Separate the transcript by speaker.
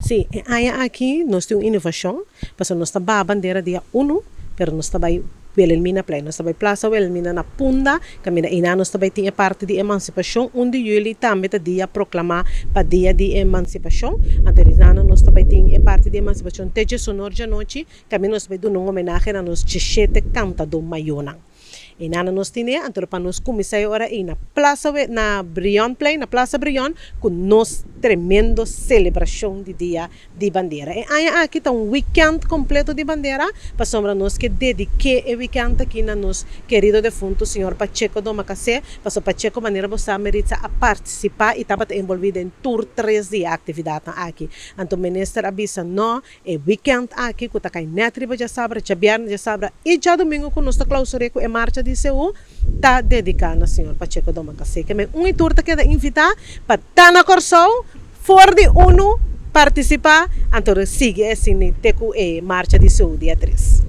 Speaker 1: Sí, e aña aki nos tin un inovashon, pasobra nos ta baha bandera dia unu, pero nos ta bai Wilhelminaplein, nos ta bai Plaza Wilhelmina na Punda, kaminda einan nos ta bai tin e parti di emansipashon. Un di yüli tambe ta dia proklamá pa Dia di Emansipashon, anto einan nos ta bai tin e parti di emansipashon te djesonor djanochi, kaminda nos ta bai duna un homenahe na nos djeshete kantadó mayornan. Einan nos tine, anto pa nos kuminsá e ora ei na Plaza na Brionplein, na Plaza Brion, ku nos tremendo selebrashon di Dia di Bandera. E aña aki ta un wikènt kompleto di bandera, pasobra nos ke dedik'é e wikènt aki na nos kerido defuntu señor Pacheco Domacassé, pasobra Pacheco manera bo sa Meritza a partisipá i tabata envolví den tur tres di e aktividatnan aki. Anto minister a bisa no, E weekend aki ku ta kai nèt riba djasabra, djabièrnè, djasabra i djadumingu ku nos ta klausur'é ku e marcha di Seú ta dediká na señor Pacheco Domacassé. Ke men un i tur ta keda invitá pa ta na Kòrsou for di unu partisipá anto sigui e sini te ku e marcha di Seú dia tres.